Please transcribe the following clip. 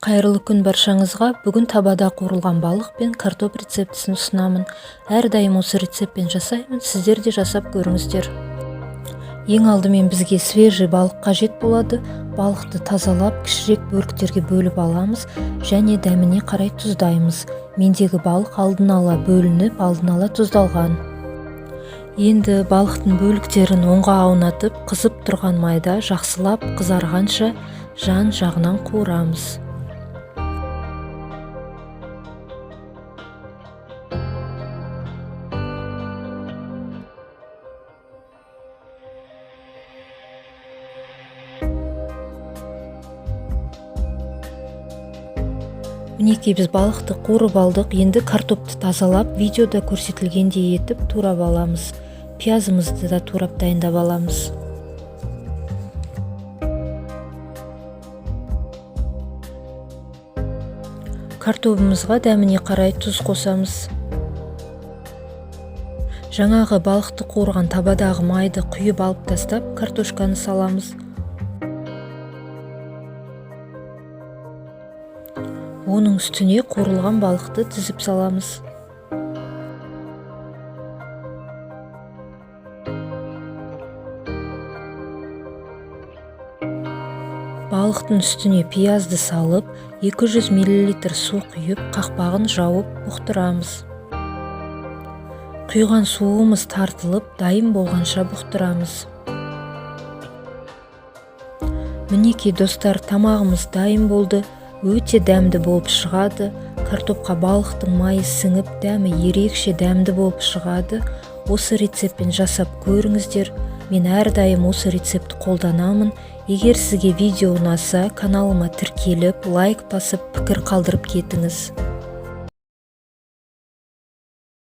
Қайырлы күн баршаңызға! Бүгін табада қуырылған балық пен картоп рецептісін ұсынамын. Әрдайым осы рецептпен жасаймын, сіздер де жасап көріңіздер. Ең алдымен бізге свежий балық қажет болады. Балықты тазалап, кішірек бөліктерге бөліп аламыз және дәміне қарай тұздаймыз. Мендегі балық алдын ала бөлініп, алдын ала тұздалған. Енді балықтың бөліктерін оңға аунатып, қызып тұрған майда жақсылап қызарғанша жан жағынан қуырамыз. Мінекей, біз балықты қуырып алдық. Енді картопты тазалап, видеода көрсетілгендей етіп турап аламыз. Пиязымызды да турап дайындап аламыз. Картобымызға дәміне қарай тұз қосамыз. Жаңағы балықты қуырған табадағы майды құйып алып тастап, картошканы саламыз. Оның үстіне қуырылған балықты тізіп саламыз. Балықтың үстіне пиязды салып, 200 мл су құйып, қақпағын жауып бұқтырамыз. Құйған суымыз тартылып, дайын болғанша бұқтырамыз. Мінекей, достар, тамағымыз дайын болды. Өте дәмді болып шығады. Картопқа балықтың майы сіңіп, дәмі ерекше дәмді болып шығады. Осы рецептпен жасап көріңіздер. Мен әрдайым осы рецептті қолданамын. Егер сізге видео ұнаса, каналыма тіркеліп, лайк басып, пікір қалдырып кетіңіз.